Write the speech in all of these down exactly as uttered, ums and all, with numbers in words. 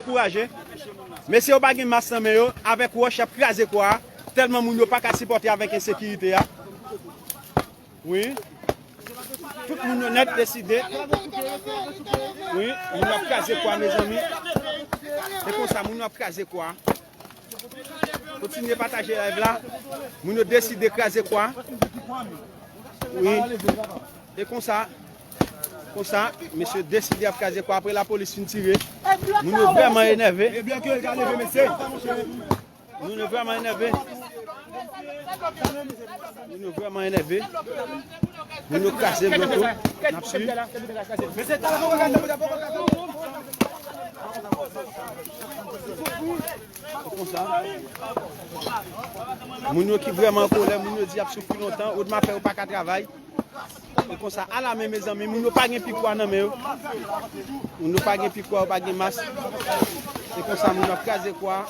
Kouraje. Mesye yo pa gen mas nan men yo, avèk wòch y ap kraze kwa a. Tèlman moun yo pa ka sipòte avèk ensekirite a. Wi. Tout moun yo nèt deside. Wi, moun yo ap kraze kwa, mezanmi. Se konsa, moun yo ap kraze kwa. Kontinye pataje live la. Moun yo deside kraze kwa. Wi. E konsa, konsa, mesye deside ap kraze kwa apre lapolis fin tire. Moun yo vrèman enève. Moun yo vrèman enève. Moun yo vrèman enève. Moun yo kraze blòk yo. N ap swiv. Konsa. Moun yo ki vrèman an kolè, moun yo di y ap soufri lontan, Odma fè yo pa ka travay. E konsa, ala men, mezanmi, moun yo pa gen pikwa nan men yo. Moun yo pa gen pikwa, yo pa gen mas. E konsa, moun yo ap kraze kwa.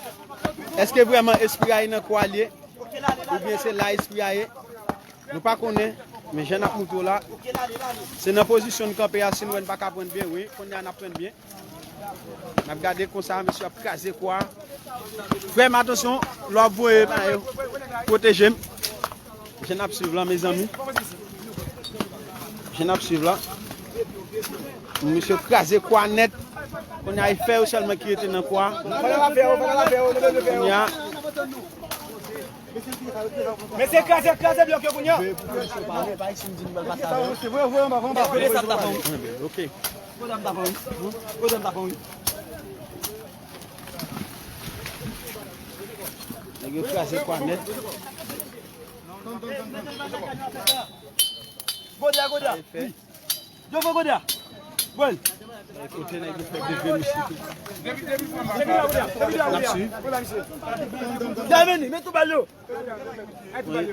Èske vrèman espri a ye nan kwa l ye? Oubyen se la espri a ye? Nou pa konnen, men jan n ap montre w la, se nan pozisyon n kanpe a, si n wè n pa ka pran byen, wi, kounye a n ap pran byen. N ap gade konsa, mesye ap kraze kwa. Frè m, atansyon, lè w ap voye bagay yo, pwoteje m. Jan n ap swiv la, mezanmi. Jan n ap swiv la. Mesye kraze kwa nèt. Kounye a, e fè yo sèlman ki rete nan kwa. Kounye a, Mesye kraze, kraze blòk yo kounye a. Ok. Nèg yo kraze kwa nèt. Goda, goda. Yo fè goda. Bwèl. Kote nèg yo fè degre mistik. Depi la, depi la, depi la, depi la. N ap swiv. Javeni, men tou bal yo. Wi.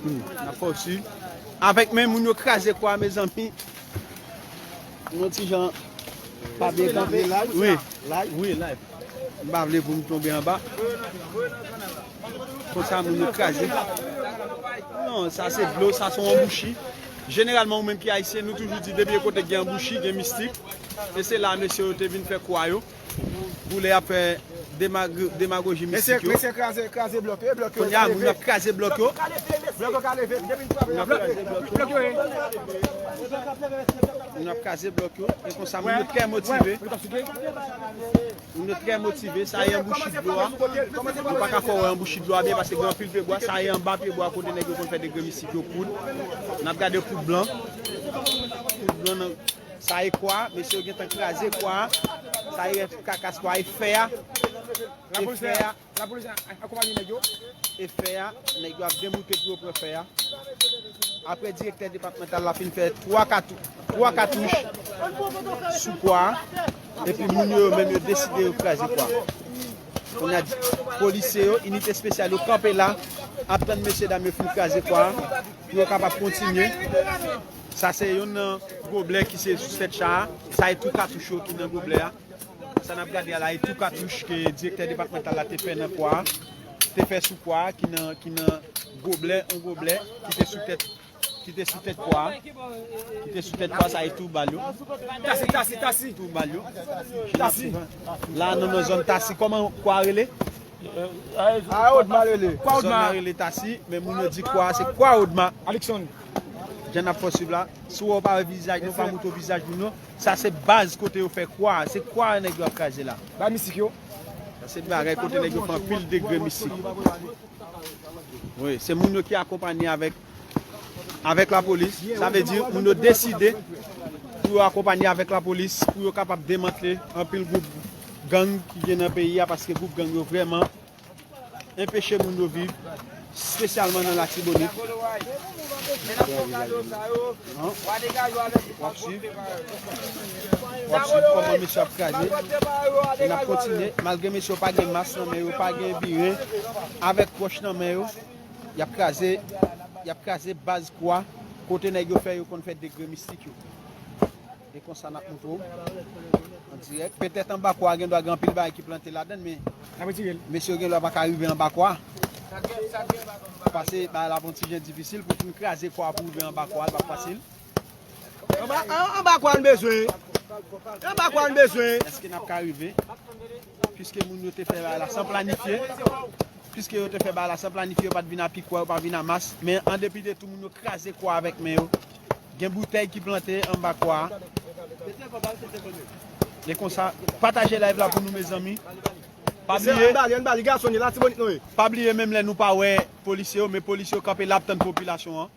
Hmm, n ap fè w swiv. Avèk men moun yo kraze kwa, mezanmi. Yon ti jan pa byen kanpe. Wi. Wi, live. M pa vle pou m tonbe anba. Konsa moun yo kraze. Non, sa se dlo, sa se yon anbouchi. Jeneralman, ou menm ki ayisyen, nou toujou di depi yon kote gen anbouchi, gen mistik. E se la mesye yo te vin fè kwa yo. Pou lè y ap fè demag-, demagoji mistik yo. Mesye kraze, kraze blòk yo, blòk yo. Kounye a, moun yo ap kraze blòk yo. Blòk yo ka leve, depi nou frape, blòk yo. Moun yo ap kraze blòk yo. E konsa, moun yo trè motive. Moun yo trè motive, sa e anbouchi dlo a. Nou pa ka fè w wè anbouchi dlo a byen paske gen anpil pyebwa. Sa e anba pyebwa kote nèg yo konn fè degre mistik yo koud. N ap gade koud blan. Koud blan nan, sa e kwa, mesye yo gentan kraze kwa. Sa e rès kakas kwa, e fè a. E fè a. Lapolis akonpanye nèg yo. E fè a, nèg yo ap demoute pou yo pran fè a. Apre direktè depatmantal la fin fè twa katou-, twa katouch sou kwa a, epi moun yo, yo menm yo deside yo kraze kwa a. Kounye a, polisye yo, inite espesyal yo kanpe la, ap tann mesye dam yo fin kraze kwa a, pou yo kapab kontinye. Sa se youn nan goblè ki se sou tèt cha a. Sa e tou katouch yo ki nan goblè a. Sa n ap gade a la, e tou katouch ke direktè depatmantal la te fè nan kwa a, te fè sou kwa a, ki nan, ki nan goblè, yon goblè ki te sou tèt, ki te sou tèt kwa a, ki te sou tèt kwa a, sa e tou bal yo. Tasi, tasi, tasi. Tou bal yo. Tasi. La, nou nan zòn Tasi. Kòman kwa a rele? A, Odma rele. Kwa Odma. Zòn nan rele Tasi, men moun yo di kwa a, se kwa Odma. Alikson. Jan n ap fè w swiv la. Si w wè w pa wè vizaj, nou pa montre w vizaj moun yo. Sa se baz kote yo fè kwa a. Se kwa a nèg yo ap kraze la. Ba mistik yo. Sa se bagay kote nèg yo fè anpil degre mistik. Wi, se moun yo ki akonpanye avèk, avèk lapolis. Sa vle di, moun yo deside pou yo akonpanye avèk lapolis, pou yo kapab demantle anpil gwoup gang ki gen nan peyi a, paske gwoup gang yo vrèman enpeche moun yo viv, espesyalman nan Latibonit. W ap swiv, w ap swiv kòman mesye ap kraze. E n ap kontinye, malgre mesye yo pa gen mas nan men yo, pa gen biren, avèk wòch nan men yo, y ap kraze, y ap kraze baz kwa, kote nèg yo fè yo konn fè degre mistik yo. E konsa n ap montre w an dirèk. Petèt anba kwa a gen dwa gen anpil bagay ki plante ladan l, men mesye yo gen dwa pa ka rive anba kwa a. Pase bagay la ap yon ti jan difisil pou fin kraze kwa a pou rive anba kwa a, l p ap fasil. Anba, an-, anba kwa a n bezwen. Anba kwa n bezwen. Èske n ap ka rive? Piske moun yo te fè bagay la san planifye. Piske yo te fè bagay la san planifye, yo pa t vin a pikwa, yo pa vin a mas. Men an depi de tou, moun yo kraze kwa avèk men yo. Gen boutèy ki plante anba kwa a. E konsa, pataje live la pou nou, mezanmi. Pa bliye, pa bliye, menm lè nou pa wè polisye yo, men polisye yo kanpe la ap tann popilasyon an.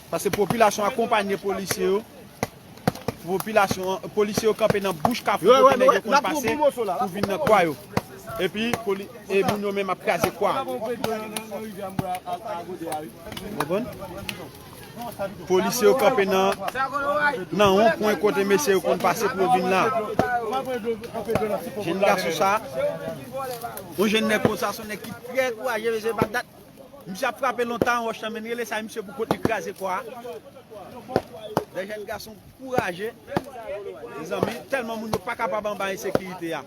Paske popilasyon akonpanye polisye yo. Popilasyon, polisye yo kanpe nan bouch kafou kote nèg yo konn pase pou vin nan kwa yo. Epi poli, e moun yo menm ap kraze kwa. Konprann? Polisye yo kanpe nan, nan yon pwen kote mesye yo konn pase pou yo vin la. Jenn gason sa, yon jenn nèg konsa, se yon nèg ki trè kouraje, mesye, pa dat. Misye ap frape lontan an wòch lan, men rele sa misye pou kote kraze kwa a. De jèn gason kouraje. Mezanmi, tèlman moun yo pa kapab anba ensekirite a.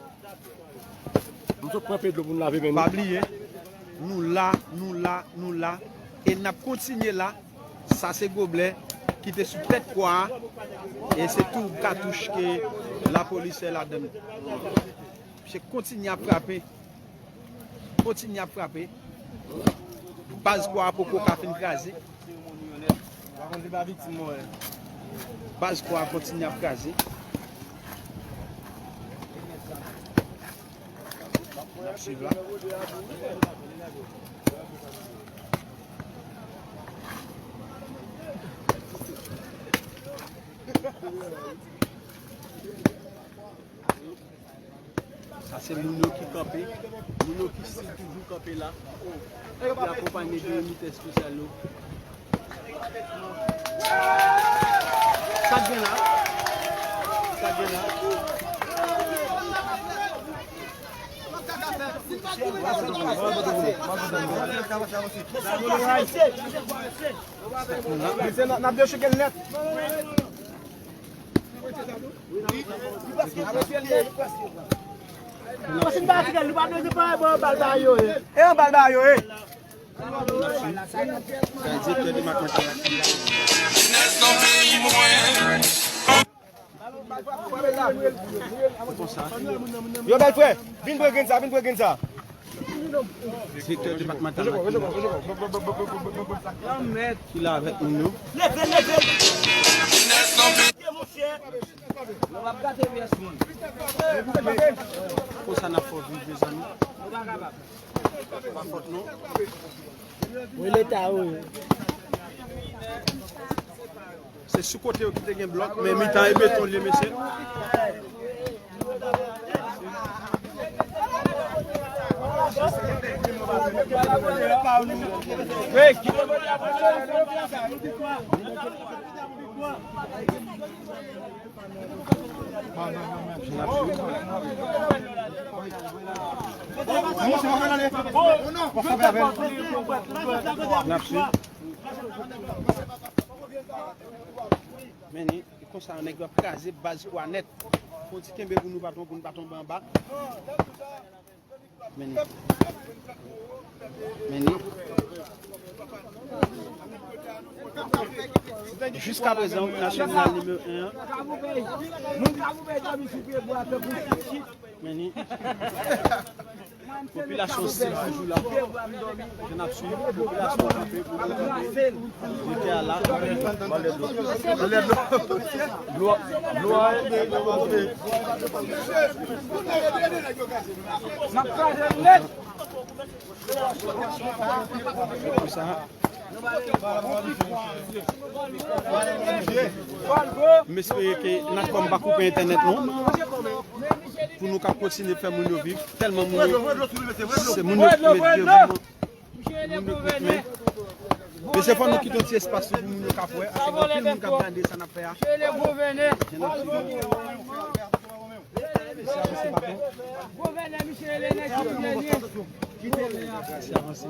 M sot pran pe dlo pou m lave men nou. Pa bliye, nou la, nou la, nou la. E n ap kontinye la. Sa se goblè ki te sou tèt kwa a. E se tou katouch ke lapolis fè ladan l. Misye kontinye ap frape. Kontinye ap frape. Baz kwa a poko ka fin kraze. Baz kwa a kontinye ap kraze. N ap swiv la. Sa se moun yo ki kanpe, moun yo ki still toujou kanpe la, ki akonpanye de inite espesyal yo. Sa k gen la? Sa k gen la? Mesye, n ap, n ap dechouke l nèt. Paske n pa tire l, nou pa bezwen pa bal ba yo ye. E yon bal ba yo ye. Sa e direktè depatmantal la ki la. Yo, bèl frè, vin pran grenn sa, vin pran grenn sa. Direktè depatmantal la ki la. Ki la avèk moun yo. Leve, leve. Konsa n ap fè viv, mezanmi. Pa fòt nou. Wi, leta, wi. Se sou kote yo ki te gen blòk, men mitan e beton l ye, mesye. N ap swiv. Men ni, e konsa nèg yo ap kraze baz kwa nèt. Fon ti kenbe pou nou pa tonbe, pou nou pa tonbe anba. Men ni. Men ni. Jiskaprezan, wout nasyonal nimewo en an. Men ni. Popilasyon stil toujou la. Ke n ap swiv. Popilasyon kanpe pou yo kanpe. Rete a la. Dlo a, dlo a. N ap kraze l nèt. Konsa. M espere ke Natcom pa koupe entènèt nou. Pou nou ka kontinye fè moun yo viv. Tèlman moun yo, se moun yo ki met devouman. Moun yo ki met men. Mesye, fò nou kite yon ti espas pou moun yo ka fè. Paske gen anpil moun k ap gade sa n ap fè a. Jan n ap swiv. Mesye, avanse, patwon. Mesye, avanse.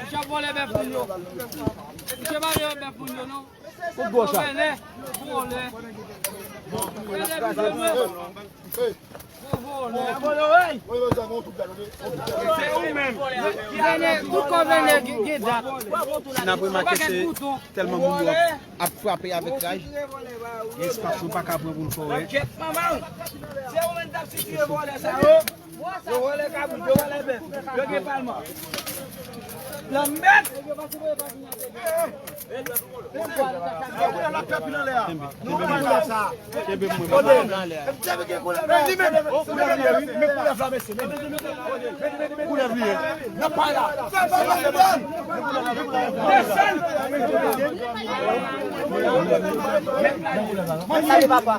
Misye ap vòlè bèf moun yo. Misye pa vle bèf moun yo, non. Kout gòch la. Vòlè, vòlè. Se ou menm. Tout kò vènè gen dat. N ap remake se tèlman moun yo ap frape avèk raj. Gen espas nou pa ka pran pou n fò wè. Se ou menm k ap sisye vòlè sa yo. Yo vòlè kabrit, yo vòlè bèf, yo gen palman. Lanmèd! Kenbe, kenbe mwen. Kenbe mwen, papa. Koulèv li ye, wi. Men koulèv la, mesye, men. Koulèv li ye. N ap pale la. Desann! Mwen salye papa.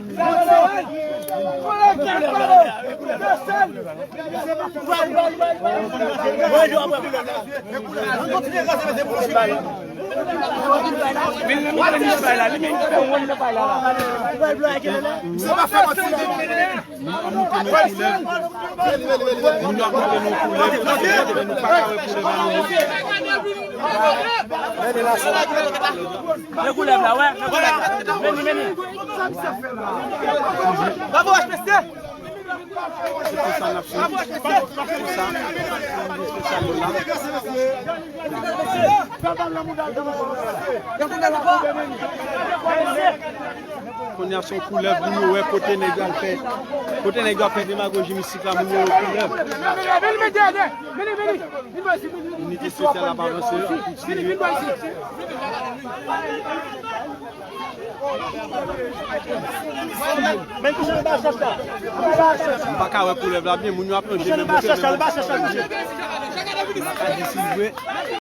Moun ap montre nou koulèv. Moun ap montre nou koulèv. Koulèv, nou pa ka wè koulèv la, non. Men koulèv la, wè, men koulèv la. Men li, men li. Bravo, H P C! Se konsa n ap fè. Konsa, espesyal yo la. Kounye a se yon koulèv, moun yo wè kote nèg yo al fè, kote nèg yo ap fè demagoji mistik la, moun yo wè koulèv. Inite espesyal ap avanse, ap kontinye. M pa ka wè koulèv la byen, moun yo ap lonje men monte men. M pa ka di si l vre.